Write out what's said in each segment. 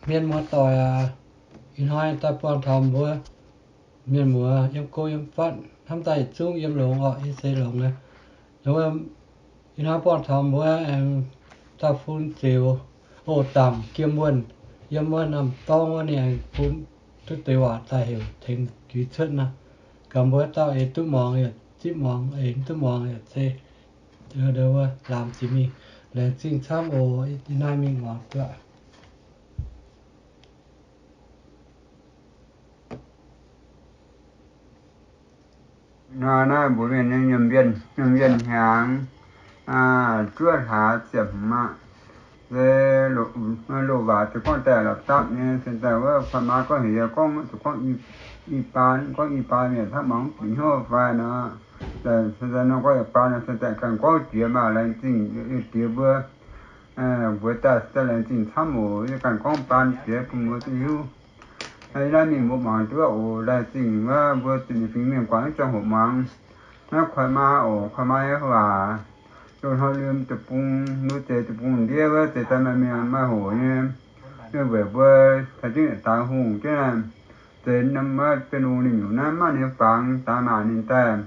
Mienh muoz-doic aac, ih hnoi daaih buangh taux mbuo mienh muoz yiem go yiem fatv, hnamv daaih yietc zungv yiem longx orqc, yie se longx nyei. Ih hnoi buangh taux mbuo aengx dauh fun ziux, oc, Dangc Jiem Wuonh, yiem wuov Namh Dorng wuov, ninh aengx bun duqv deix waac daaih heuc tengx jiex cuotv nor. Gaax mbuo dauh eix duqv muangx yaac zipv muangx, eix mv duqv muangx yaac se ndau wuov laamz jiex mingh. Laengz zingh camv oc. Ih hnoi mingh muangx duqv. Ih hnoi naaiv mbuo mienh nyei nyiemc wienh, nyiemc wienh hnyangx, zuov hlaax ziepc hmz aqv. Se loz-waac ziouc gorngv daaih la'dapv nyei, se daaih wuov kuaaiv maa gorngv heuc yie gorngv, zuqc gorngv i baan, gorngv i baan mienh hnamv mangc mv bieqc hnyouv fai nor. Se daaih nor gorngv i baan nor, se daaih ganh gorngv jiex maah, laengz zingh diex mbuo, mbuox daaih se daaih laengz zingh camv oc. Yie ganh gorngv baan jiex bun mbuo duqv hiuv. Naaiv mingh mbuo muangx duqv oc. Laengz zingh wuov mbuo zuqc nyei fingx mienh guangc ziangh hoc muangx. Naaiv kuaaiv maa oc, kuaaiv maa nyei waac, loz-hnoi liemh deic-bung, nu zeiz deic-bung ndiev wuov, zeiz daaih maaih mienh maaih hoc nyei. Weic mbuo caux jienv daaix hungh jienv, zeiz norm Bienh Hungh ninh nyungc naaiv maaih ninh fangx daaih maah ninh daaih.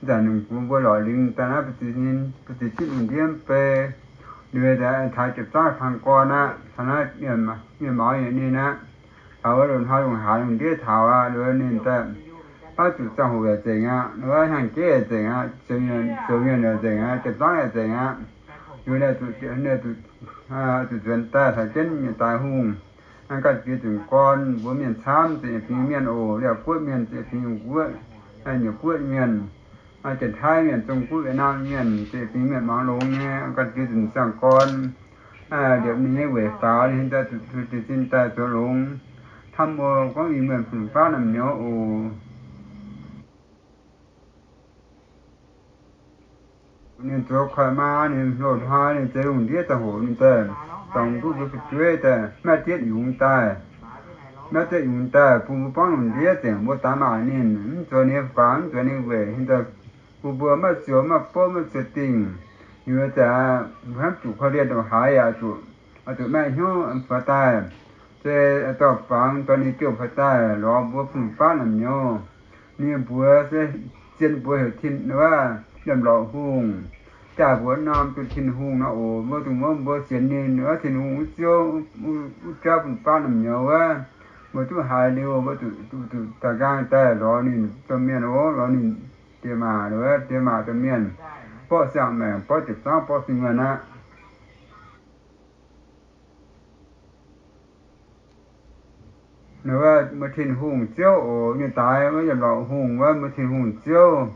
Zanc ninh mbuo lorz lingz daaih naaiv, ba'ziex cin lungh ndiev mv bei, ninh taux ziepc zangv kang gorn aqv, taux naaiv mienh mauz yietc ninh aqv. Taux wuov loz-hnoi lungh haaix lungh ndiev taux aqv, ninh daaih baav zuqc ziangh hoc yaac nzengc aqv, wuov hnyangx-jeiv yaac nzengc aqv, zoux mienh yaac nzengc aqv, ziepc zangv yaac nzengc aqv. Ninh zuqc nzuonx daaih caux jienv nyei daaix hungh, ganh jiex nzunc gorn. Mbuo mienh camv, ziex nyei fingx mienh oc, liaauc guoqv mienh, ziex fingx nyungc guoqv, nyungc guoqv mienh, Janx-Taiv mienh, Zong-Guoqv, Việt Nam mienh, ziex fingx mienh muangx longx nyei, ganh jiex nzunc ziangh gorn, liepc ninh nyei weic faaux, ninh daaih zuqc jiez sin daaih zoux longx. Hnamv mbuo gorngv Iu-Mienh fun-faqv naamh nyouz oc. Ninh zoux kuaaiv maa, ninh loz-hnoi ninh zeix lungh ndiev ziangh hoc ninh daaih dorngx duqv mbuo fu'jueiv daaih maiv dietv yungz daaih. Maiv dietv yungz daaih bun mbuo buangv lungh ndiev nzengc, mbuo daaih maah ninh, mv zuov ninh nyei faaux, mv zuov ninh weic, bun mbuo maiv ziouc maiv bouv maiv ziouc dingh. Ninh mbuo zaqc mbuo hnamv zuqc korv-lienh ndongc haaix yaac zuqc, zuqc maiv hnyouv faaux daaih. Se dorh fangx dorh ninh jouh faaux daaih lorz mbuo fun-faqv naamh nyouz. Ninh mbuox se zien mbuox heuc tin wuov, Yiem Lorqc Hungh. Jaax mbuox norm duqv Tin-Hungh nor oc. Mbuo dongh mbuo mbuo sienx ninh wuov Tin-Hungh wuov Ziouv, wuov jauv fun-faqv naamh nyouz wuov, mbuo duqv haiz liuz mbuo zuqc, zuqc daaih nqaang daaih lorz ninh domh mienh oc, lorz ninh diex maac, diex maac domh mienh, borqv siang-maengc, borqv ziepc zangv, borqv sin-nguain aqv. Wuov mbuo Tin-Hungh Ziouv oc, nyei daaix wuov Yiem Lorqc Hungh wuov, mbuo Tin-Hungh Ziouv,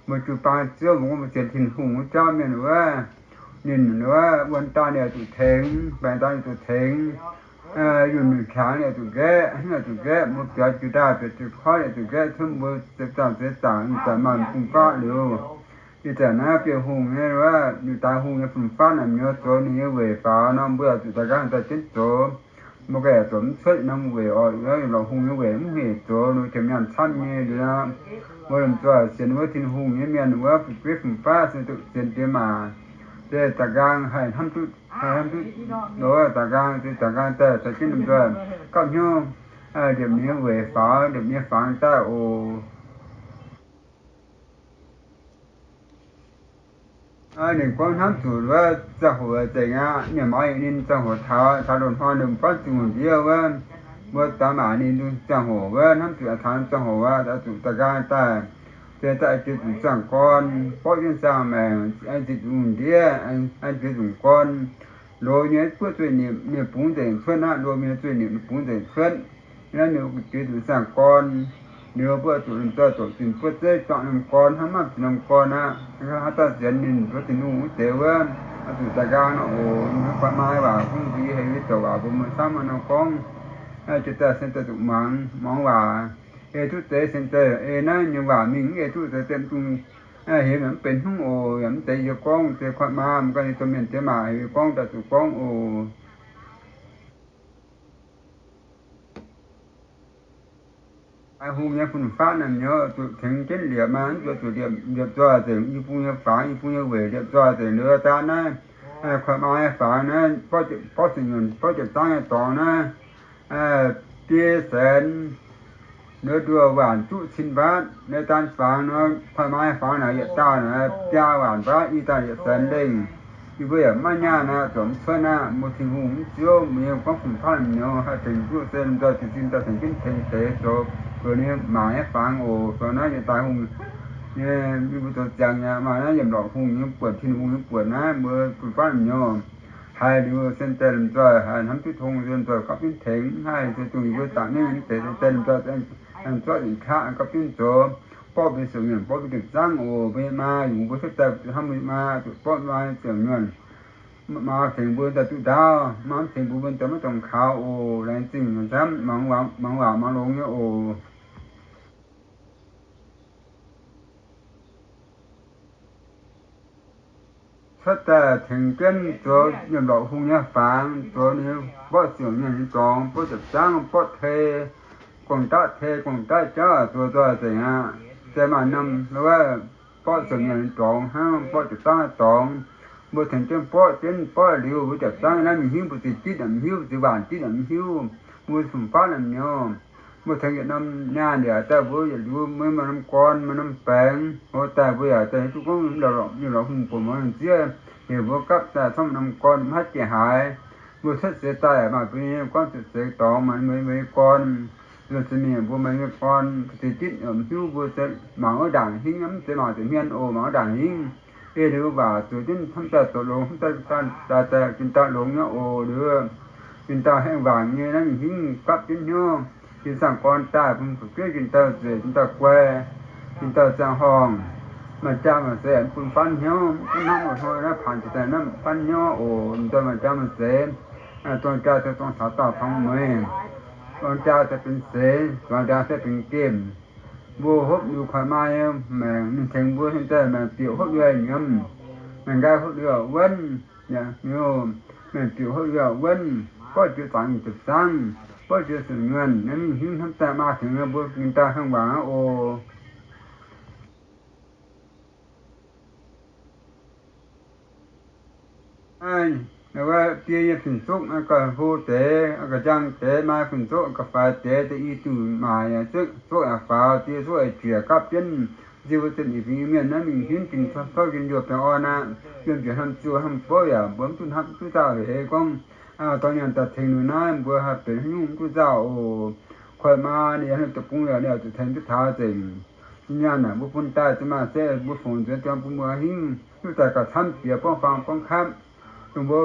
mbuo jiu-baang Ziouv, mbuo gorngv mbuo sienx Tin-Hungh wuov jauv mienh wuov, ninh wuov wuonh daaih ninh zuqc tengx, baengc daaih ninh zuqc tengx, yunh miuc-qangx ninh zuqc nqaeqv, zuqc nqaeqv, mbuo biaux jiu-ndaaih biaux jiu-koiv ninh zuqc nqaeqv, cuotv mbuo zepv zaangc zepv zaangc, ih zanc maaih fun-faqv liuz, ih zanc naaiv Bienh Hungh nyei wuov, Yiutai Hungh nyei fun-faqv naamh nyouz zoux ninh nyei weic faaux nor, mbuo yaac zuqc daaih nqaang daaih jienv zoux. Mbuo ganh yaac zoux mv cuotv norm weic oc. Yiem Lorqc Hungh nyei weic mv heic zoux, ninh ziepc nyaanh camv nyei liuz, mbuo lomh nzoih sienx wuov Tin-Hungh nyei mienh wuov, fu'jueiv fun-faqv se duqv sienx diex maac, se daaih nqaang haih hnamv duqv, hnamv duqv, daaih nqaang, se daaih nqaang daaih caux jienv lomh nzoih gapv hnyouv, liepc ninh nyei weic faaux, liepc ninh nyei fangx daaih oc. Ninh gorngv hnamv zuqc wuov ziangh hoc nzengc aqv, mienh maaiz yietc ninh ziangh hoc taux, taux loz-hnoi ninh buangv zuqc ndiev wuov, mbuo daaih maaiz ninh ziangh hoc wuov, hnamv zuqc taux ziangh hoc aqv, zuqc daaih nqaang daaih, se daaih jiex zuqc ziangh gorn, borqv jienv ziangh maengc, aengx zitc zuqc ndiev, aengx jiex zuqc gorn, loz nyei buov zueih nipc ninh bungx nzengc cuotv aqv, loz nyei zueih nipc ninh bungx nzengc cuotv. Naaiv ninh jiex zuqc ziangh gorn, liuz mbuo zuqc lomh nzoih doqc zinh buov zeiv juangc norm gorn, hnangv maiv zuqc norm gorn aqv. Haaix dauh sienx ninh mbuo Tin-Hungh wuov deix wuov, zuqc daaih nqaang nor oc. Ninh mbuo guaix maaih waac gunv mbuo yie heuc yie zoux waac mbuo mbuo camv nor gorngv, jiex daaih se daaih zuqc muangx, muangx waac. Ei duqv deix se daaih ei naaiv nyei waac mingh, ei duqv deix se mv dungx heuc mv benx hmz oc. Yaac mv deix yie gorngv deix guaix maaih mv ganh nyei domh mienh diex maac heuc yie gorngv daaih zuqc gorngv oc. Aa, hungh nyei fun-faqv naamh nyouz zuqc tengx jienv liepc maah, mv zuqc zuqc liepc, liepc nzoih nzengc i bung nyei fangx, i bung nyei weic liepc nzoih nzengc. Liuz daaih naaiv, kuaaiv maa nyei fangx naaiv, borqv ziepc nyungc, borqv ziepc zangv nyei dorngx naaiv, biei saenx, nduov nduov waanc zuqc cin mbaatv. Nduov daan fangx nor, koi maa nyei fangx naaic yietc dauh naaic biaa waanc mbaatv, i dauh yietc saenx lengh. Yie mbuo yaac maiv nyaanh aqv, zuqc mv cuotv aqv. Mbuo Tin-Hungh mv ziouv, mbuo nyei gorngv fun-faqv la'maah nyouz, haih tengx duqv se lomh nzoih jiez sin daaih tengx jienv tengx deix zoux mbuo nyei mangc nyei fangx oc. Zoux naaiv yietc daaih hungh nyei, yie mbuo zoux ziangx nyei, maaih naaiv yiem lorqc hungh nyei buonc, Tin-Hungh nyei buonc naaiv, mbuo fun-faqv la'maah nyouz. Haiz liuz se daaih lomh nzoih haih hnamv duqv tong, se lomh nzoih gapv jienv tengx, mv haih se dongh yie mbuo dangc mingh mv zeiz, se daaih lomh nzoih aengx zorqv yietc qaqv gapv jienv zoux, borqv mbuo siouc nyuonh, borqv mbuo jiepc zaangv oc. Mbuo nyei maa yungz mbuo cuotv daaih hnamv mbuo nyei maa, zuqc borqv maa siouc nyuonh. Maa tengx mbuo daaih duqv ndaauv, maa mv tengx mbuo, mbuo daaih maiv dongh kaux oc. Laengz zingh camv, mangc waac mangc longx nyei oc. Cuotv daaih tengx jienv zoux yiem lorqc hungh nyei fangx, zoux ninh borqv siouc nyuonh nyei dorngx, borqv jiepc zaangv, borqv tei, gong-daqv tei, gong-daqv jauv, zoux nzoih nzengc aqv. Se maaih norm wuov borqv siouc nyuonh nyei dorngx hnangv, borqv jiepc zaangv nyei dorngx. Mbuo tengx jienv borqv jienv, borqv liuz mbuo jiepc zaangv naaiv mingh hiuv, mbuo ziex jitv yaac mv hiuv, mbuo ziex waanc jitv yaac mv hiuv, mbuo fun-faqv la'maah nyouz. Mbuo tengx yietc norm nyaanh yaac daaih mbuo yietc liuz, mbuo maaih norm gorn, maaih norm baengx, mbuo daaih mbuo yaac daaih hiuv duqv gorngv lorqc, lorqc hungh buonc muonz zieqv, heuc mbuo gapv daaih camv norm gorn mv haih jiex haaix. Mbuo cuotv seix daaih maaih mbuo nyei gorngv cuotv seix dorngx, maaih mbuo nyei gorn, mbuo se mienh mbuo maaih nyei gorn, ziex jitv yaac mv hiuv, mbuo se mangc wuov ndaangc hingv, mv zeiz mangc zuqc hmien oc, mangc wuov ndaangc hingv. Ei liuz waac zoux jienv hnamv daaih zoux longx, hnamv daaih jin dauh longx nyei oc. Liuz jin dauh haengh waanc nyei naaiv mingh hingv gapv jienv hnyouv, jin zaangh gorn daaih bun fu'jueiv jin dauh nzueic, jin dauh guai, jin dauh ziangh horngh. Maaih jaa maaih zeiz mv bun faanv hnyouv, mv hnamv hnoi naaiv paanx jiex daaih naaiv faanv hnyouv oc. Mv daaih maaih jaa maaih zeiz, dorng jaa se dorng taux daauh tong mueiz, dorng jaa se benx seix, dorng jaa se benx gemh. Mbuo hopv liuz koi maa nyei maengc, ninh tengx mbuo sin daaih maengc bieqc hopv liuz nyiemz, maengc nqaai hopv liuz wuonv, maengc bieqc hopv liuz wuonv, borqv jiex zaangc nyungc ziepc zaangv, borqv jiex siouc nyuonh, naaiv mingh hingv hnamv daaih maa tengx mbuo ninh daaih hnangv waac aqv oc. Wuov biei nyei fingx-zuqv gauh hlo deix, gauh njang deix, maa fingx-zuqv gauh faix deix, da'yietv diuh maaic zuqv yaac faaux, die zuqv yaac jiex gapv jienv. Nzie mbuo zinh ih fingx Iu-Mienh naaiv mingh hiuv jiex tov njien-youh baengh orn aqv. Yiem njiec hnamv ziouh hnamv bouv yaac mbuo mv duqv hnamv duqv nzauh heix gorngv, dorh nyaanh daaih tengx ninh naaiv mbuo haih benx haaix nyungc mv duqv nzauh oc. Koiv maa ninh yaac hnamv deic-bung yaac ninh oix zuqc tengx duqv taux nzengc. Nyaanh naaic mbuo bun daaih za'gengh maaih se mbuo fungx nzuonx daaih bun mbuo hingv duqv daaih gauh camv jiex buangv faang buangv kapv. Dongh mbuo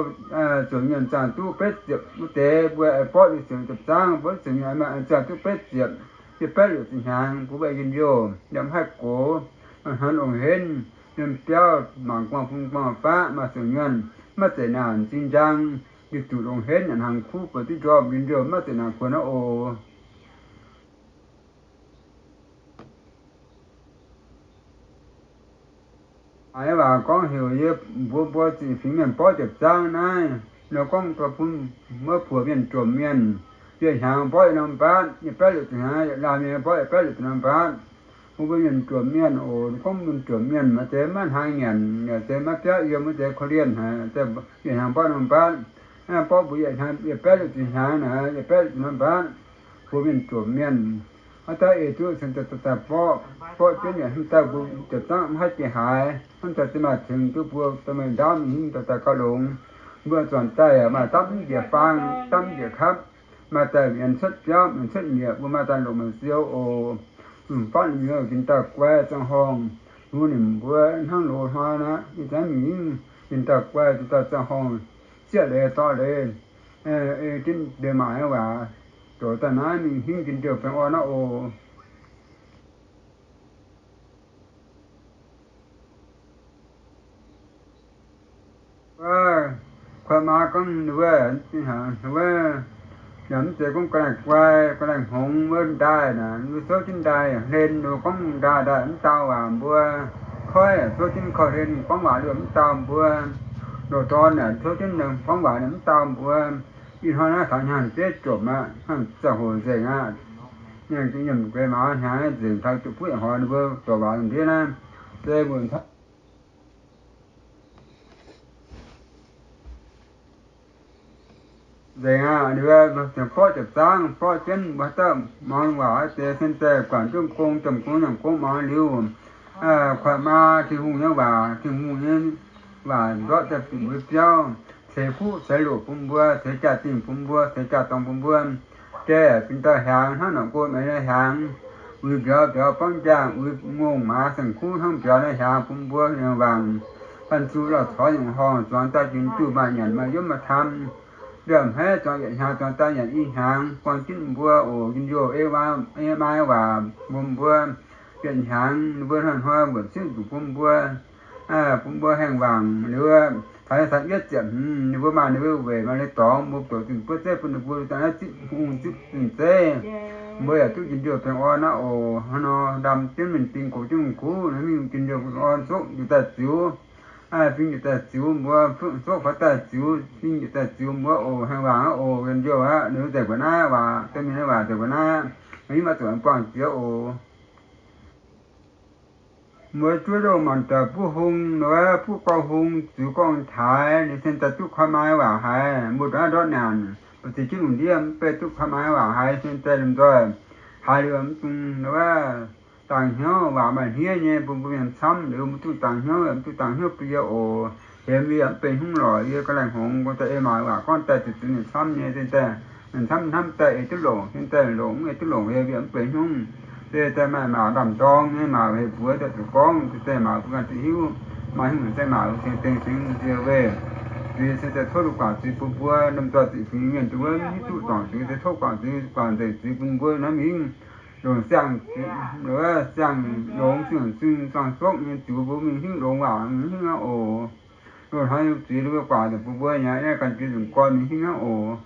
ziouc nyaanh ziangh duqv betv ziepc wuov deix, mbuo aengx borqv liuz ziepc ziepc zaangv, mbuo ziouc nyaanh ziangh duqv betv ziepc, yie baeqv liuz ziepc hnyangx, mbuo mbuo njien-youh yaac mv haih gox, hnangv longc henv, yiem biauv mangc gu'nguaaz fun gu'nguaaz faqv, maaih siouc nyuonh, maiv zeiz naanc zinh njang, yie zuqc longc henv yaac hnaangx kuv buatc diuv njormh, njien-youh maiv zeiz naanc kuonx aqv oc. A'hneiv waac gorngv heuc yie mbuox mbuo zinh fingx mienh borqv ziepc zaangv naaiv, nor gorngv bun wuov buoz mienh jomc mienh, yietc hnyangx borqv yietc norm mbaatv, yietc baeqv liuz ziepc hnyangx, yietc laanh mienh borqv yietc baeqv liuz ziepc norm mbaatv. Mbuo mbuo mienh jomc mienh oc, gorngv mienh jomc mienh maaih deix maiv hnangv nyanc, maaih deix maiv biauv yiem, maaih deix korv-lienh haic, yietc hnyangx borqv norm mbaatv. Borqv mbuo yietc hnyangx, yietc baeqv liuz ziepc hnyangx naaic, yietc baeqv liuz ziepc norm mbaatv. Mbuo mienh jomc mienh, haaix dauh eix duqv cingx daaih borqv, borqv jienv yaac hnamv daaih mbuo ziepc zaangv mv haih jiex haaix, hnamv daaih za'gengh maaih cingx duqv mbuo dorh mingh ndaamv mingh hingv daaih gauh longx. Mbuo zuangx daaih yaac maaih dapv mv njiec faang, dapv mv njiec kapv, maaih daaih mienh cuotv biauv, mienh cuotv nyieqc, mbuo maaih daaih longc meih siou oc. Mv baac ninh mbuo jiex daaih guai ziangh horngh, hlo ninh mbuo hnangv loz hnoi aqv. Ih zanc mingh hingv jiex daaih guai, jiex daaih ziangh horngh, zieqv leiz dorh leiz, ei jienv ndeic-maac nyei waac zoux daaih naaiv mingh hingv njien-youh baengh orn aqv oc. Wuov, kuaaiv maa gorngv wuov, wuov, yaac mv zeiz gorngv ga'naaiv guai, ga'naaiv hngongx wuov ndaaih naaic, mbuo souv jienv ndaaih hlen, mbuo gorngv ndaaih ndaaih mv dau waac mbuo. Koiv souv jienv korv-hlen gorngv waac liuz mv dau mbuo. Loz-dorn naaic souv jienv gorngv waac liuz mv dau mbuo. Ih hnoi naaiv taux hnyangx-jeiv jomc aqv, hnyangx ziangh hoc nzengc aqv. Nyiemc gueix maaz hnyangx nzengc taux zuqc buov yietc hnoi ninh mbuo zoux waac ndiev naaiv, se mbuo Nzengc aqv, ninh mbuo ziouc borqv ziepc zangv, borqv jienv mbuo haaix dauh muangx waac deix, cingx daaih guangc jienv gong, domh gong, nyanc gong muangx liuz, kuatv maa Tin-Hungh nyei waac, Tin-Hungh nyei waac ndortv daaih bieqc mbuo biauv, ceix fuqv ceix loc bun mbuo, ceix jaa-dingh bun mbuo, ceix jaa-dorngx bun mbuo, jai yaac bun dauh hiaangx hnangv norqc nqo maengx nyei hiaangx, uix mbiauz mbiauz borngv jangh, uix ngongh maaz saeng-kuv hnangv mbiauz nyei hiaangx bun mbuo yangh wangc. Banh zuqc lorh cor nyungc horngh zuangx daaih jiex juh maaih nyanc maaih yiem maaih tam, liemh hmeiv zuangx yietc hnyangx zuangx daaih nyanc i hnyangx, buang jienv mbuo oc. Njien-youh ei maa waac bun mbuo yietc hnyangx, ninh mbuo hnoi-hnoi mbuoqc simv zuqc bun mbuo, bun mbuo haengh wangc liuz, taux nyei caux yietv ziepc hmz ninh mbuo maaih ninh mbuo weic maaih ninh dorngx, mbuo buatc zinh buov zeiv bun ninh mbuo, daaih naaiv zipv hungh zipv zinh zeiv, mbuo yaac duqv njien-youh baengh orn aqv oc. Hnangv nor ndam jienv mingh ding gox jienv mingh kuv, naaiv mingh njien-youh baengh orn, zopv njiec daaih ziux, fing njiec daaih ziux mbuo, zopv faaux daaih ziux, fing njiec daaih ziux mbuo oc. Haengh wangc aqv oc. Njien-youh aqv, ninh mbuo nzengc mbuo naaiv waac, deix mienh nyei waac nzengc mbuo naaiv, maiv maaih zuqc buangh jiex oc. Mbuo zuov loh mangc daaih buov hung, nor buov gorngv hung ziux gorngv taaix, ninh cingx daaih duqv koi maa waac haiz, mbuo ndortv naaiv ndortv nyanc, ba'ziex jienv lungh ndiev mv bei duqv koi maa waac haiz, cingx daaih lomh nzoih haiz liuz mv dungx nor dangx hnyouv, waac maaih hniev nyei bun mbuo mienh camv liuz, mbuo duqv dangx hnyouv, mv duqv dangx hnyouv bun yie oc. Hemx yie mv benx hnyouv lorqc, yie ga'laengh hngongx, mbuo daaih ei maaiz waac gorngv daaih zuqc zuqc mienh camv nyei, cingx daaih mienh camv hnamv daaih ei duqv longc, cingx daaih longc mv ei duqv longc, yie mv benx hnyouv. Se daaih maaih maaic ndamc ndorng nyei, maaic hec buoz daaih zuqc gorngv, se daaih maaic bun ganh duqv hiuv, maaih hnyouv daaih maaic cingx dengh cingx nzie weih. Zuiz se daaih tov lungh guangc zuiz bun mbuo, lomh nzoih zuqc fingx mienh duqv wuov mv hiuv duqv dorngc zuiz, se tov guangc zuiz guangc nzengc zuiz bun mbuo naaiv mingh. Longc siang, siang longx, siang zingh, siang zongv nyei zuiz bun mbuo mingh hingv longx waac mingh hingv aqv oc. Loz-hnoi zuiz ninh mbuo guangc daaih bun mbuo nyei, naaiv ganh zuiz nzunc gorn mingh hingv aqv oc.